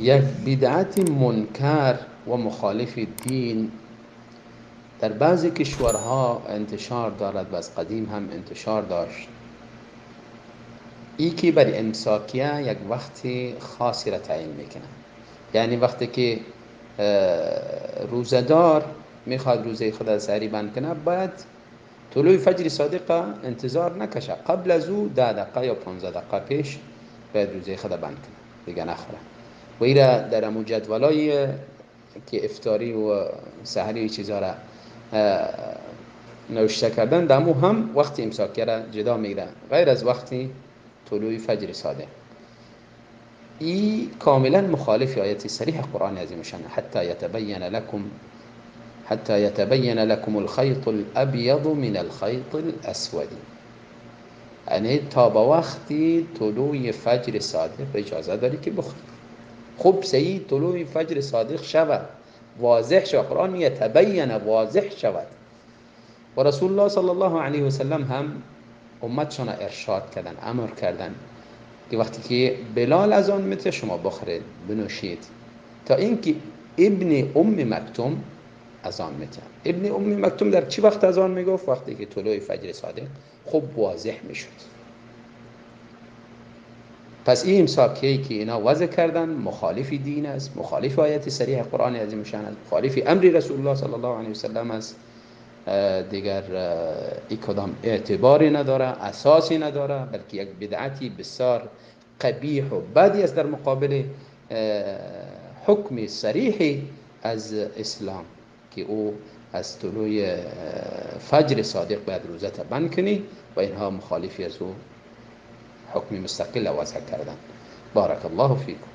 یک بدعت منکر و مخالف دین در بعضی کشورها انتشار دارد و از قدیم هم انتشار داشت، ای که بر امساکیه یک وقت خاصی را تعیین میکنه. یعنی وقتی که روزه‌دار میخواد روزه خود از سحری بند کنه، باید طلوع فجر صادق انتظار نکشه، قبل از او 10 دقیقه یا 15 دقیقه پیش باید روزه خود بند کنه، دیگه نخوره. و ایره در امو جدولای که افطاری و سحری و چیزا را نوشته کردن، در امو هم وقت امساکیه را جدا میگیره غیر از وقتی طلوع فجر صادق. ای کاملا مخالف آیت صریح قرآن عظیم شان، حتی یتبین لکم الخیط الابیض من الخیط الاسود، یعنی تا به وقتی طلوع فجر صادق اجازه داری که بخوری. خوب سعی طلوع فجر صادق شود، واضح شود. قرآن میگه تبین، واضح شود. و رسول الله صلی الله علیه و سلم هم امتشان ارشاد کردن، امر کردن که وقتی که بلال از آن میته شما بخورید بنوشید، تا اینکه ابن ام مکتوم از آن میته. ابن ام مکتوم در چی وقت از آن میگفت؟ وقتی که طلوع فجر صادق خوب واضح میشد. پس این امساکیه که اینا وضع کردن مخالف دین است، مخالف آیت صریح قرآن عظیم شان است، مخالف امر رسول الله صلی الله علیه و سلم است. دیگر ای کدام اعتباری نداره، اساسی نداره، بلکه یک بدعتی بسیار قبیح و بدی است در مقابل حکم صریح از اسلام که او از طلوع فجر صادق باید روزه بند کنی و اینها مخالفی از او حکم مستقل وضع کردن. بارک الله فیکم.